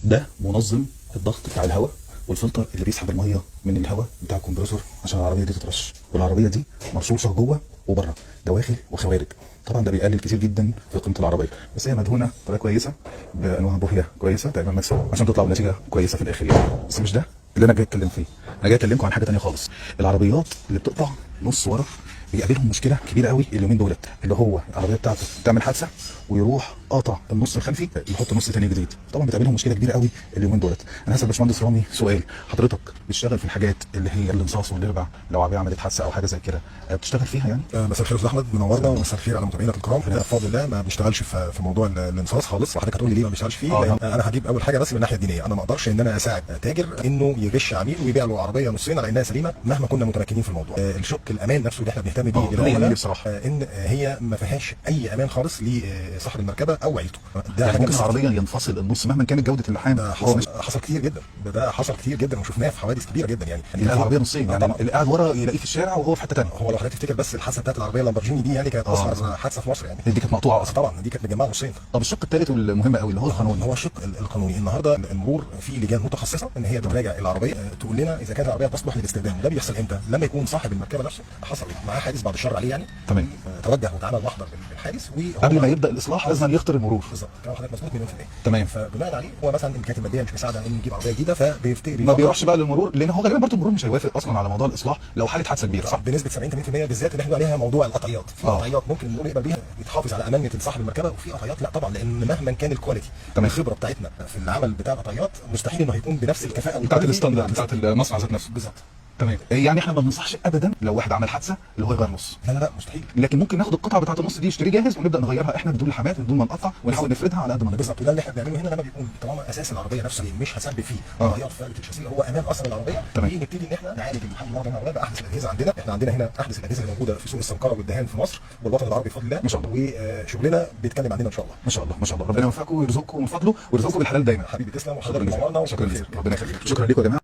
ده منظم الضغط بتاع الهواء والفلتر اللي بيسحب المية من الهواء بتاع ال compressor عشان العربية دي تترش. والعربية دي مرصوصه جوه وبره، دواخل وخوارج. طبعا ده بيقلل كتير جدا في قيمة العربية، بس هي مدهونه بطريقة كويسة بانواع بوهيه كويسة تقريبا ماكس عشان تطلع بنتيجة كويسة في الاخر يعني. بس مش ده اللي انا جاي اتكلم فيه، انا جاي اكلمكم عن حاجة تانية خالص. العربيات اللي بتقطع نص ورا بيقابلهم مشكلة كبيرة قوي اليومين دولت، اللي هو العربية بتاعته تعمل حادثه ويروح قاطع النص الخلفي يحط نص تاني جديد. طبعا بتقابلهم مشكلة كبيرة قوي اليومين دولت. انا هسال باشمهندس رامي سؤال، حضرتك بتشتغل في الحاجات اللي هي الانصاص والاربع لو عربية عملت حادثه او حاجة زي كده، بتشتغل فيها يعني؟ مساء الخير يا استاذ احمد، منورنا، ومساء الخير على متابعينا الكرام. احنا بفضل الله ما بنشتغلش في موضوع الانصاص خالص. وحضرتك هتقول لي ليه ما بنشتغلش فيه؟ لان انا هجيب اول حاجة بس من الناحية الدينية، انا ما اقدرش ان انا اساعد تاجر انه يغش عميل ويبيع له عربية نصين على انها سليمة مهما كنا متمكنين في الموضوع. الشق الامان نفسه اللي احنا بنهتم بيه للعملاء، بصراحة ان هي ما فيهاش اي امان خالص لصاحب المركبة او عيلته. ده يعني ممكن العربية ينفصل النص مهما كانت جوده اللحام. ده حصل كتير جدا، ده حصل كتير جدا وشفناه في حوادث كبيرة جدا يعني. العربية نصين يعني، اللي قاعد ورا يلاقيه في الشارع وهو في حتة ثانية. هو لو حضرتك تفتكر بس الحادثة بتاعت العربية لامبرجيني دي يعني كانت اشهر حادثه في مصر يعني، دي كانت مقطوعة اصلا. طبعا دي كانت مجمعة نصين. طب الشق الثالث والمهم قوي اللي هو القانوني. هو الشق القانوني النهارده المرور في لجان متخصصة ان هي بتراجع العربية، تقول لنا اذا كانت العربية تصلح للاستخدام. وده بيحصل امتى؟ لما يكون صاحب المركبة نفسه حصل معاه حادث بعد الشر عليه يعني، تمام، توجه واتعمل محضر بالحادث، قبل ما يبدا الاصلاح لازم يخطر المرور. بالظبط، كلام حضرتك مظبوط مليون في المية. تمام. فبناء عليه هو مثلا الامكانيات المادية مش مساعدة انه يجيب عربية جديدة، فبيفتكر ما بيروحش بقى للمرور، لان هو غالبا برضه المرور مش هيوافق اصلا على موضوع الاصلاح لو حاله حادثه كبيرة، صح؟ بنسبة 70 80% بالذات اللي احنا عليها موضوع القطعيات. في قطعيات ممكن المرور يقبل بيها يتحافظ على امانه صاحب المركبة، وفي قطعيات لا طبعا، لان مهما كان ال quality الخبرة بتاعتنا في العمل بتاع القطعيات مستحيل انه هيكون بنفس الكفاءة بتاعت ال standard بتاعت المصنع ذات نفسه. بالظبط. تمام. يعني احنا ما بننصحش ابدا لو واحد عمل حادثه اللي هو يغير نص. لا لا لا مستحيل. لكن ممكن ناخد القطعة بتاعه النص دي نشتريه جاهز ونبدا نغيرها احنا بدون لحامات وبدون ما نقطع، ونحاول نفردها على قد ما نقدر. بالظبط، وده اللي احنا بنعمله هنا لما بيكون طالما اساس العربية نفسه مش هسبب فيه تغير في رقبة الشاسيه هو امان اصلا العربية. تمام. نبتدي ان احنا نعالج الحمد لله العربية باحدث الاجهزة عندنا. احنا عندنا هنا احدث الاجهزة اللي موجودة في سوق السمكره والدهان في مصر والوطن العربي بفضل الله. ما شاء الله. وشغلنا بيتكلم عننا ان شاء الله. ما شاء الله ما شاء الله، ربنا يوفقكم ويرزقكم من فضله ويرزقكم بالحلال دايما. حبيبي تسلم، وحضرتك منورنا. شكرا جزيلا، ربنا يخليك. شكرا لكم يا جماعة.